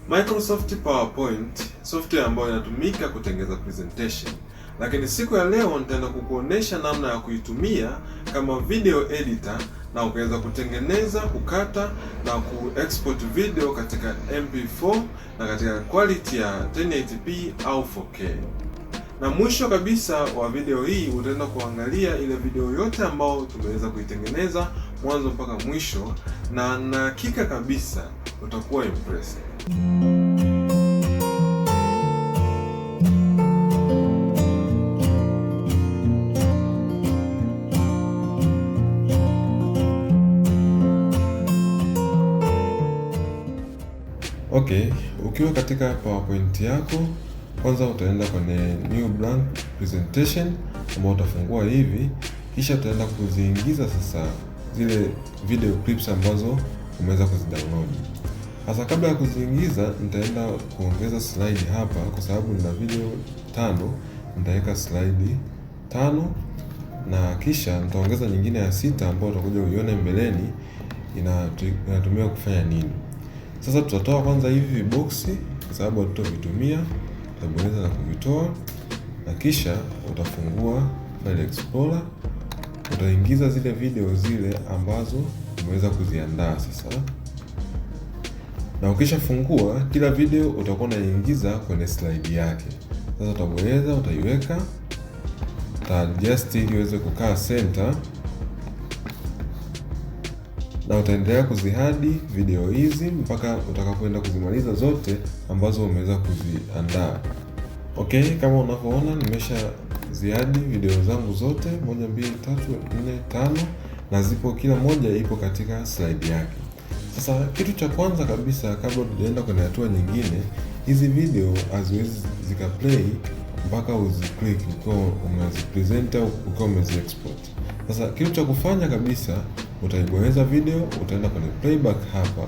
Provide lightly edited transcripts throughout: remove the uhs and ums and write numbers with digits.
Microsoft PowerPoint, software ambayo inatumika kutengeneza presentation. Lakini siku ya leo nitaenda kukuonesha namna ya kuitumia kama video editor na ukaweza kutengeneza, kukata na kuexport video katika MP4 na katika quality ya 1080p au 4K. Na mwisho kabisa wa video hii utaenda kuangalia ile video yote ambayo tumeweza kuitengeneza mwanzo mpaka mwisho, na hakika kabisa utakuwa impressed. Okay, ukiwa katika PowerPoint yako kwanza utaenda kwenye new blank presentation ambayo utafungua hivi, kisha utaenda kuziingiza sasa zile video clips ambazo umeweza kuzidownload. Sasa kabla ya kuziingiza, nitaenda kuongeza slide hapa, kwa sababu nina video 5, nitaweka slide 5 na kisha nitaongeza nyingine ya 6 ambayo utakuja uione mbeleni inatumika kufanya nini. Sasa tutatoa kwanza hivi viboksi kwa sababu hatutovitumia, utabonyeza na kuvitoa, na kisha utafungua File Explorer, utaingiza zile video zile ambazo umeweza kuziandaa sasa. Na ukishafungua kila video utakuwa unaingiza kwenye slide yake. Sasa utabonyeza, utaiweka, uta-adjust ili iweze kukaa center, na utaendelea kuzihadi video hizi mpaka utakapoenda kuzimaliza zote ambazo umeweza kuziandaa. Okay, kama unavyoona nimesha ziadi video zangu zote 1, 2, 3, 4, 5 na zipo, kila moja ipo katika slide yake. Sasa kitu cha kwanza kabisa kabla tujaenda kwenye hatua nyingine, hizi video haziwezi zikaplay mpaka uziclick ukiwa umezipresent au ukiwa umeziexport. Sasa kitu cha kufanya kabisa, utaibonyeza video, utaenda kwenye playback hapa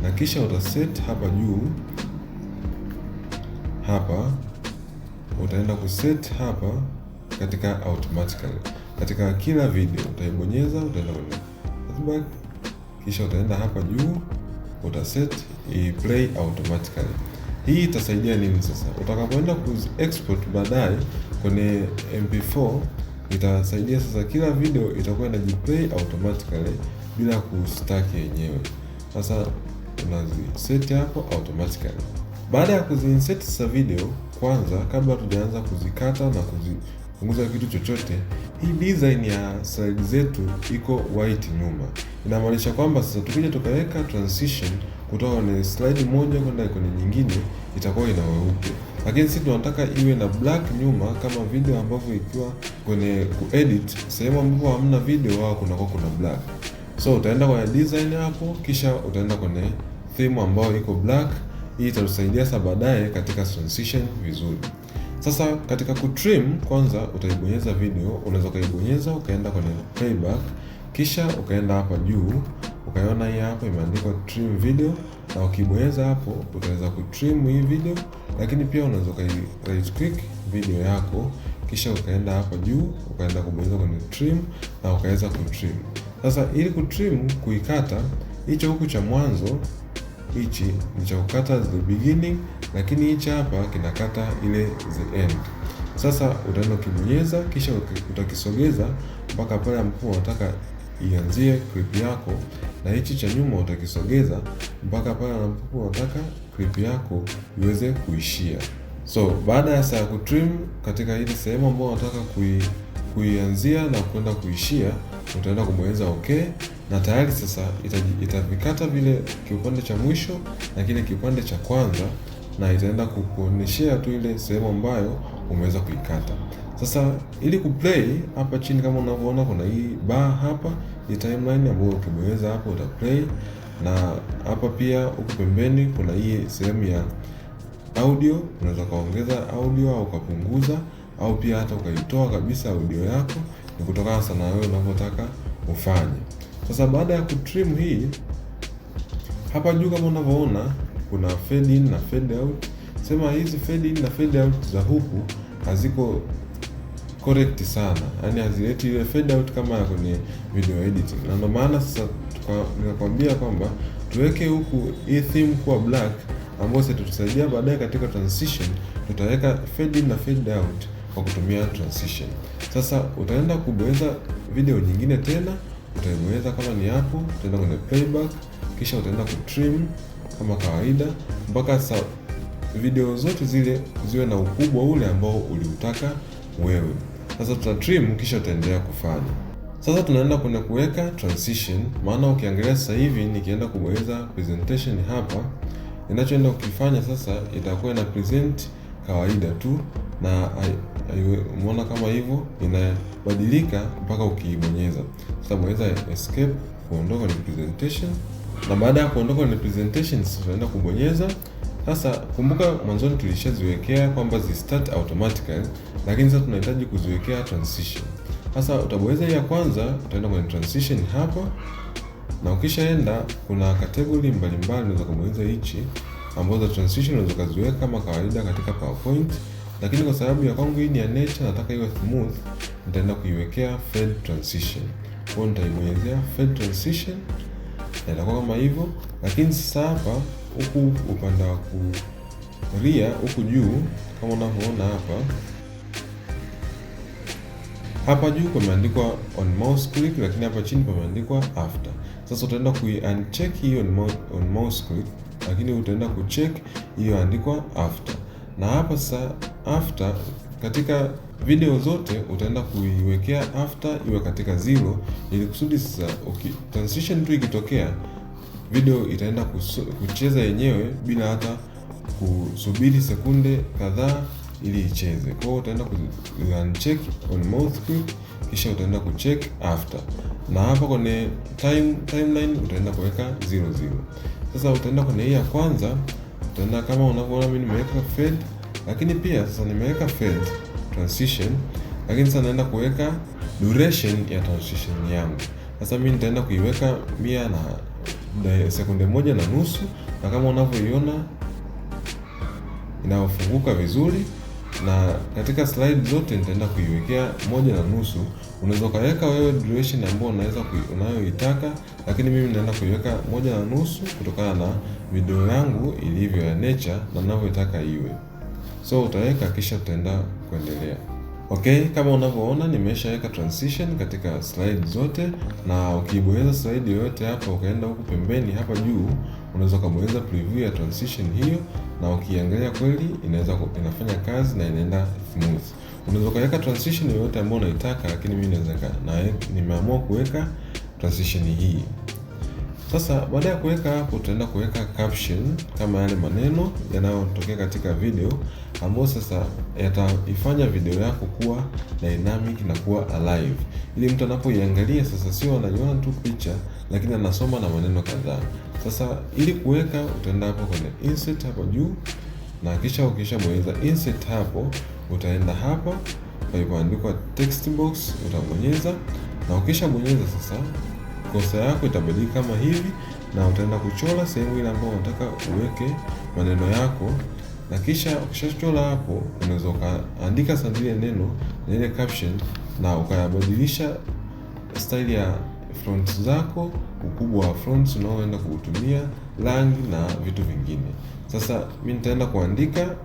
na kisha utaset hapa juu hapa, utaenda kuset hapa katika automatically. Katika kila video utaibonyeza, utaenda kwenye playback, kisha utaenda hapa juu utaset i play automatically. Hii itasaidia nini sasa? Utakapoenda ku export baadaye kwenye MP4 itasaidia sasa, kila video itakuwa inajiplay automatically bila kustaki yenyewe. Sasa unaziset hapo automatically. Baada ya kuziinsert sasa video, kwanza kabla tujaanza kuzikata na kuzipunguza kitu chochote, hii design ya slide zetu iko white nyuma. Inamaanisha kwamba sasa tukija tukaweka transition kutoka kwenye slide moja kwenda kwenye nyingine itakuwa ina weupe, lakini sisi tunataka iwe na black nyuma kama video ambavyo ikiwa kwenye kuedit sehemu ambapo hamna video wao kunakuwa kuna black. So utaenda kwenye design hapo, kisha utaenda kwenye theme ambayo iko black. Hii itatusaidia sasa baadaye katika transition vizuri. Sasa katika kutrim, kwanza utaibonyeza video, unaweza ukaibonyeza ukaenda kwenye playback, kisha ukaenda hapa juu ukaiona hii hapa imeandikwa trim video, na ukibonyeza hapo utaweza kutrim hii video, lakini pia unaweza ukai right click video yako kisha ukaenda hapa juu ukaenda kubonyeza kwenye trim na ukaweza kutrim. Sasa ili kutrim, kuikata hicho huku cha mwanzo hichi ni cha kukata the beginning, lakini hichi hapa kinakata ile the end. Sasa utaenda ukibonyeza, kisha utakisogeza mpaka pale ambapo unataka ianzie clip yako, na hichi cha nyuma utakisogeza mpaka pale ambapo unataka clip yako iweze kuishia. So baada ya saa kutrim katika ile sehemu ambayo unataka kuianzia na kwenda kuishia, utaenda kubonyeza okay, na tayari sasa itavikata vile kipande cha mwisho na kile kipande cha kwanza, na itaenda kukuoneshea tu ile sehemu ambayo umeweza kuikata. Sasa ili kuplay hapa chini kama unavyoona kuna hii bar hapa, hii timeline ambayo ukibonyeza hapo utaplay, na hapa pia huku pembeni kuna hii sehemu ya audio, unaweza kaongeza audio au ukapunguza au pia hata ukaitoa kabisa audio yako, ni kutokana sana wewe unavyotaka ufanye. Sasa baada ya kutrim hii hapa juu kama unavyoona kuna fade in na fade out. Sema hizi fade in na fade out za huku haziko correct sana, yaani hazileti ile fade out kama ya kwenye video editing, na ndio maana sasa nikakwambia kwamba tuweke huku hii theme kuwa black, ambayo itatusaidia baadaye katika transition. Tutaweka fade in na fade out kwa kutumia transition. Sasa utaenda kubonyeza video nyingine tena, utaibonyeza kama ni hapo, utaenda kwenye playback, kisha utaenda kutrim kama kawaida mpaka video zote zile ziwe na ukubwa ule ambao uliutaka wewe. Sasa tuta trim kisha utaendelea kufanya. Sasa tunaenda kwenye kuweka transition, maana ukiangalia sasa hivi nikienda kubonyeza presentation hapa, ninachoenda kukifanya sasa itakuwa ina present kawaida tu na umeona kama hivyo inabadilika mpaka ukiibonyeza. Sasa bonyeza escape kuondoka kwenye presentation, na baada ya kuondoka kwenye presentation sasa tunaenda kubonyeza. Sasa kumbuka mwanzoni tulishaziwekea kwamba zi start automatically, lakini sasa tunahitaji kuziwekea transition. Sasa utabonyeza hii ya kwanza, utaenda kwenye transition hapa, na ukishaenda kuna category mbalimbali unaweza kubonyeza hichi ambazo transition unaweza kuziweka kama kawaida katika PowerPoint, lakini kwa sababu ya kwangu hii ni ya nature, nataka iwe smooth, nitaenda kuiwekea fade transition. Kwa hiyo nitaibonyezea fade transition na itakuwa kama hivyo. Lakini sasa hapa huku upande wa kulia huku juu kama unavyoona hapa, hapa juu pameandikwa on mouse click, lakini hapa chini pameandikwa after. Sasa utaenda kui uncheck hiyo on mouse click, lakini utaenda kucheck hiyo andikwa after. Na hapa sasa after katika video zote utaenda kuiwekea after iwe katika zero, ili kusudi sasa transition tu ikitokea video itaenda kucheza yenyewe bila hata kusubiri sekunde kadhaa ili icheze. Kwa hiyo utaenda ku uncheck on mouse click, kisha utaenda kucheck after, na hapa kwenye timeline utaenda kuweka 00. Sasa utaenda kwenye hii ya kwanza, utaenda kama unavyoona mimi nimeweka fade, lakini pia sasa nimeweka fade transition, lakini sasa naenda kuweka duration ya transition yangu. Sasa mimi nitaenda kuiweka 100 na sekunde 1.5, na kama unavyoiona inafunguka vizuri, na katika slide zote nitaenda kuiwekea 1.5. Unaweza ukaweka wewe duration ambayo unaweza unayoitaka, lakini mimi naenda kuiweka 1.5 kutokana na video yangu ilivyo ya nature na ninavyotaka iwe. So utaweka kisha utaenda kuendelea. Okay, kama unavyoona nimeshaweka transition katika slide zote, na ukibonyeza slide yoyote hapa ukaenda huku pembeni hapa juu unaweza kubonyeza preview ya transition hiyo, na ukiangalia kweli inaweza inafanya kazi na inaenda smooth. Unaweza ukaweka transition yoyote ambayo unaitaka, lakini mimi naweza na nimeamua kuweka transition hii. Sasa baada ya kuweka hapo, tutaenda kuweka caption kama yale maneno yanayotokea katika video ambayo sasa yataifanya video yako kuwa dynamic na kuwa alive, ili mtu anapoiangalia sasa sio anaiona tu picha, lakini anasoma na maneno kadhaa. Sasa ili kuweka, utaenda hapo kwenye insert hapo juu, na kisha ukishabonyeza insert hapo, utaenda hapa palipoandikwa text box utabonyeza, na ukishabonyeza sasa kosa yako itabadilika kama hivi, na utaenda kuchora sehemu ile ambayo unataka uweke maneno yako, na kisha ukishachora hapo, unaweza ukaandika sasa lile neno na ile caption, na ukayabadilisha style ya font zako, ukubwa wa fonts unaoenda kuutumia, rangi na vitu vingine. Sasa mimi nitaenda kuandika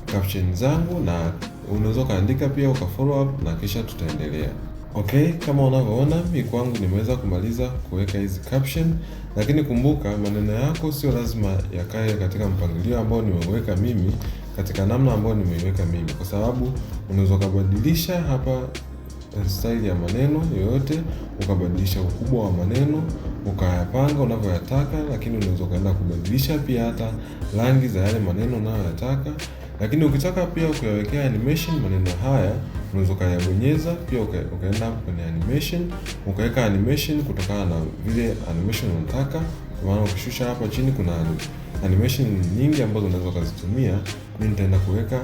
caption zangu, na unaweza ukaandika pia uka follow up, na kisha tutaendelea. Okay, kama unavyoona mimi kwangu nimeweza kumaliza kuweka hizi caption, lakini kumbuka maneno yako sio lazima yakae katika mpangilio ambao nimeweka mimi, katika namna ambayo nimeiweka mimi, kwa sababu unaweza ukabadilisha hapa style ya maneno yoyote, ukabadilisha ukubwa wa maneno, ukayapanga unavyoyataka, lakini unaweza ukaenda kubadilisha pia hata rangi za yale maneno unayoyataka. Lakini ukitaka pia kuyawekea animation maneno haya, unaweza ukayabonyeza pia ukaenda kwenye animation, ukaweka animation kutokana na vile animation unataka. Kwa maana ukishusha hapa chini kuna animation nyingi ambazo unaweza ukazitumia. Mimi nitaenda kuweka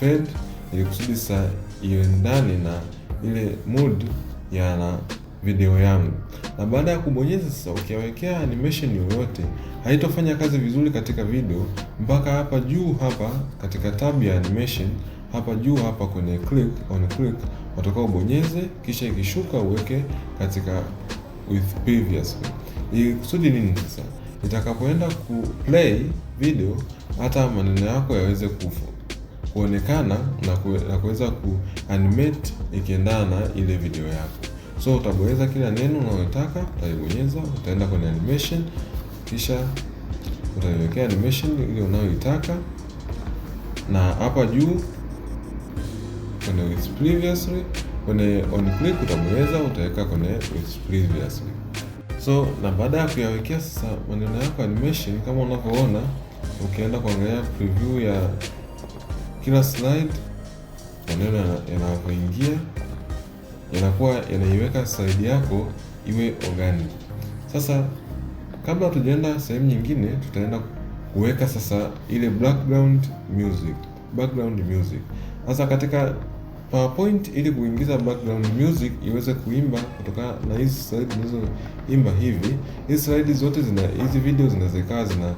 fade ili kusudi sasa iendane na ile mood ya na video yangu. Na baada ya kubonyeza sasa, ukiwekea animation yoyote haitofanya kazi vizuri katika video mpaka hapa juu hapa katika tab ya animation hapa juu hapa kwenye click on click watakao ubonyeze, kisha ikishuka uweke katika with previous. Ili kusudi nini sasa? itakapoenda ku play video hata maneno yako yaweze kuonekana na kuweza ku animate ikiendana na ile video yako. So utabonyeza kila neno unalotaka, utaibonyeza, utaenda kwenye animation, kisha utaiwekea animation ile unayoitaka, na hapa juu kwenye with previously, kwenye on click utabonyeza, utaweka kwenye with previously. So na baada ya kuyawekea sasa maneno yako animation, kama unavyoona, ukienda kuangalia preview ya kila slide, maneno yanavyoingia yanakuwa yanaiweka slide yako iwe organic. Sasa kabla tujaenda sehemu nyingine, tutaenda kuweka sasa ile background music. Background music. Sasa katika PowerPoint, ili kuingiza background music iweze kuimba kutokana na hizi slide zinazoimba hivi, hizi slide zote zina hizi video zinaweza zina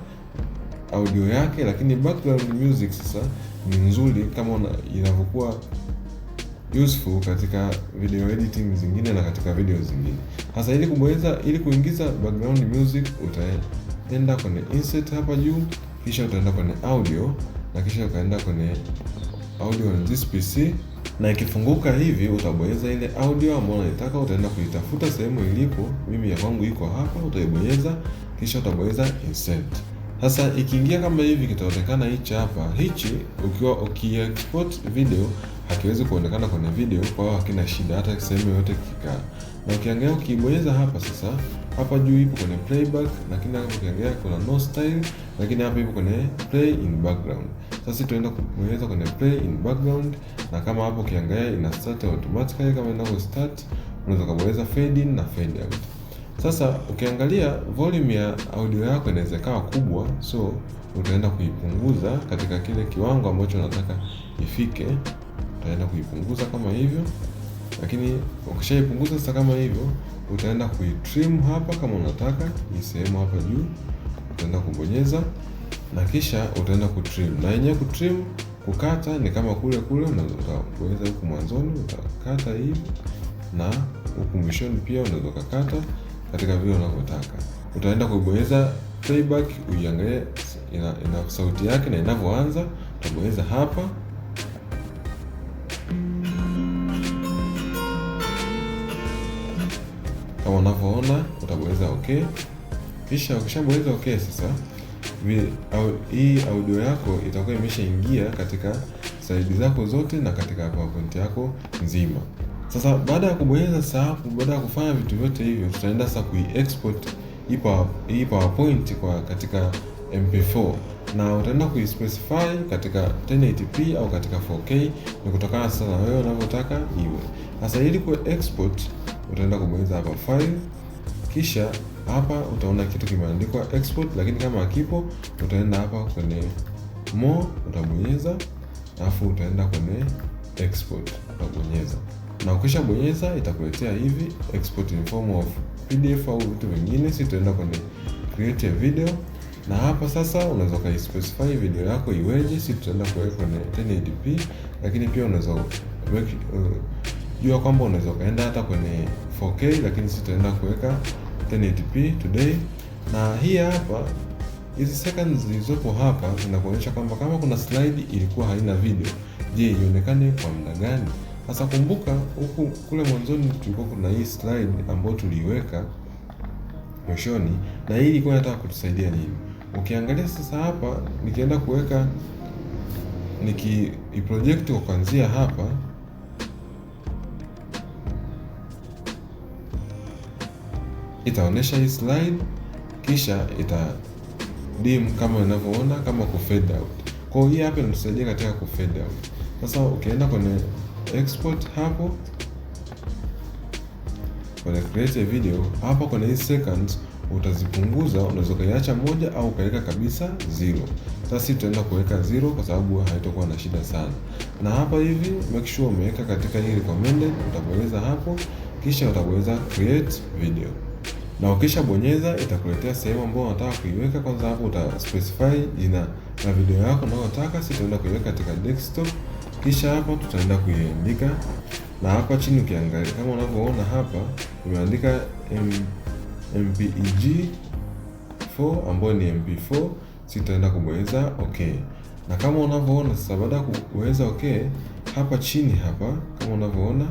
audio yake, lakini background music sasa ni nzuri kama inavyokuwa useful katika video editing zingine na katika video zingine. Sasa ili kubonyeza, ili kuingiza background music, utaenda kwenye insert hapa juu, kisha utaenda kwenye audio na kisha ukaenda kwenye audio on this PC, na ikifunguka hivi utabonyeza ile audio ambayo unaitaka, utaenda kuitafuta sehemu ilipo. Mimi ya kwangu iko hapa, utaibonyeza kisha utabonyeza insert. Sasa ikiingia kama hivi kitaonekana hichi hapa. Hichi ukiwa ukiexport video hakiwezi kuonekana kwenye video, kwa hiyo hakina shida hata sehemu yoyote kikaa. Na ukiangalia ukibonyeza hapa sasa, hapa juu ipo kwenye playback, lakini hapa ukiangalia kuna no style, lakini hapa ipo kwenye play in background. Sasa tunaenda kubonyeza kwenye play in background, na kama hapo ukiangalia ina start automatically kama inavyo start, unaweza kubonyeza fade in na fade out. Sasa ukiangalia volume ya audio yako inaweza ikawa kubwa, so utaenda kuipunguza katika kile kiwango ambacho unataka ifike. Utaenda kuipunguza kama hivyo, lakini ukishaipunguza sasa kama hivyo, utaenda kuitrim hapa kama unataka hii sehemu hapa juu, utaenda kubonyeza na kisha utaenda kutrim, na yenyewe kutrim kukata ni kama kule kule, unaweza kubonyeza huku mwanzoni utakata hivi na huku mwishoni pia unaweza kukata katika vile unavyotaka. Utaenda kuibonyeza playback uiangalie ina sauti yake na inavyoanza. Utabonyeza hapa kama unavyoona, utabonyeza okay. Kisha ukishabonyeza okay, sasa hii audio yako itakuwa imeshaingia katika slide zako zote na katika PowerPoint yako nzima. Sasa baada ya kubonyeza sasa hapo, baada ya kufanya vitu vyote hivyo, tutaenda sasa kui-export hii PowerPoint kwa katika MP4, na utaenda kuispecify katika 1080p au katika 4K, ni kutokana sasa na wewe unavyotaka iwe. Sasa ili ku-export utaenda kubonyeza hapa file, kisha hapa utaona kitu kimeandikwa export, lakini kama hakipo utaenda hapa kwenye more utabonyeza, alafu utaenda kwenye export utabonyeza, na ukishabonyeza itakuletea hivi export in form of PDF au vitu vingine. Sisi tutaenda kwenye create a video, na hapa sasa unaweza ukaispecify video yako iweje. Sisi tutaenda kuweka kwenye 1080p, lakini pia unaweza jua kwamba unaweza ukaenda hata kwenye 4K, lakini sisi tutaenda kuweka 1080p today. Na hii hapa, hizi seconds zilizopo hapa zinakuonyesha kwamba kama kuna slide ilikuwa haina video, je, ionekane kwa muda gani? Sasa kumbuka huku kule mwanzoni tulikuwa kuna hii slide ambayo tuliiweka mwishoni, na hii ilikuwa inataka kutusaidia nini? Ukiangalia sasa hapa, nikienda kuweka nikiiproject kwa kuanzia hapa, itaonyesha hii slide kisha ita dim kama unavyoona, kama ku fade out. Kwa hiyo hii hapa inatusaidia katika ku fade out. Sasa ukienda kwenye export hapo kwenye create a video hapa kwenye hii seconds utazipunguza, unaweza ukaiacha moja au ukaweka kabisa 0. Sasa sisi tutaenda kuweka 0 kwa sababu haitakuwa na shida sana. Na hapa hivi make sure umeweka katika hii recommended, utabonyeza hapo kisha utabonyeza create video. Na ukishabonyeza itakuletea sehemu ambayo unataka kuiweka. Kwanza hapo uta specify jina la video yako unayotaka. Sisi tutaenda kuiweka katika desktop, kisha hapo tutaenda kuiandika. Na hapa chini ukiangalia kama unavyoona hapa imeandika MPEG 4 ambayo ni MP4, sitaenda kubonyeza okay. Na kama unavyoona sasa, baada ya kubonyeza okay, hapa chini hapa kama unavyoona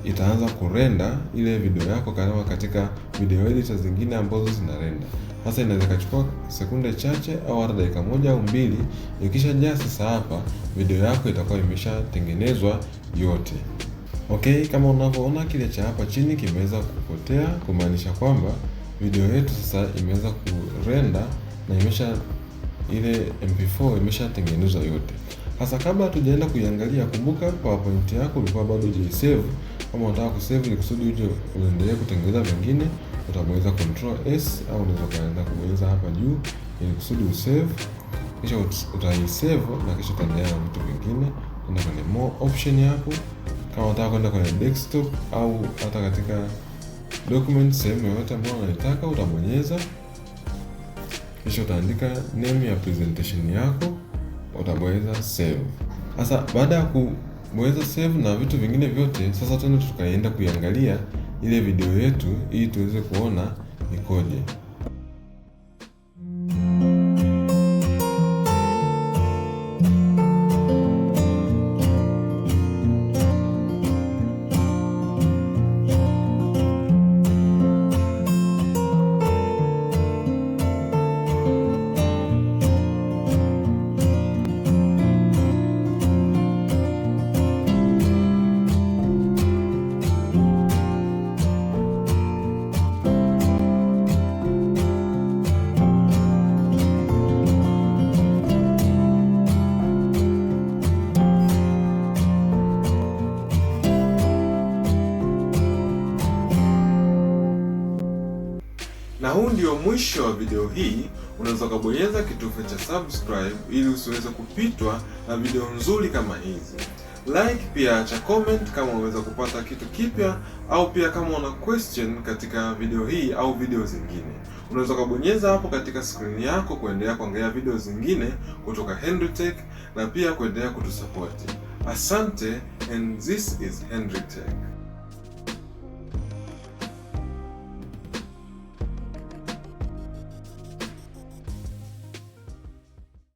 itaanza kurenda ile video yako kama katika video editor zingine ambazo zinarenda. Sasa inaweza kachukua sekunde chache au hata dakika 1 au 2. Ikishajaa sasa hapa video yako itakuwa imeshatengenezwa yote. Okay, kama unavyoona kile cha hapa chini kimeweza kupotea, kumaanisha kwamba video yetu sasa imeweza kurenda na imesha ile MP4 imeshatengenezwa yote. Sasa kabla tujaenda kuiangalia, kumbuka PowerPoint yako ilikuwa bado hujaisave. Kama unataka kusave ili kusudi uje uendelee kutengeneza vingine, utabonyeza Control S au unaweza kaenda kubonyeza hapa juu ili kusudi usave, kisha utaisave na kisha utaendelea na vitu vingine. Enda kwenye more option hapo, kama unataka kwenda kwenye desktop au hata katika document, sehemu yoyote ambayo unaitaka utabonyeza, kisha utaandika name ya presentation yako, utabonyeza save. Sasa baada ya kubonyeza save na vitu vingine vyote, sasa tena tukaenda kuiangalia ile video yetu ili tuweze kuona ikoje. Na huu ndio mwisho wa video hii. Unaweza kubonyeza kitufe cha subscribe ili usiweze kupitwa na video nzuri kama hizi. Like pia acha comment kama umeweza kupata kitu kipya au pia kama una question katika video hii au video zingine. Unaweza kubonyeza hapo katika screen yako kuendelea kuangalia video zingine kutoka Henry Tech na pia kuendelea kutusupport. Asante, and this is Henry Tech.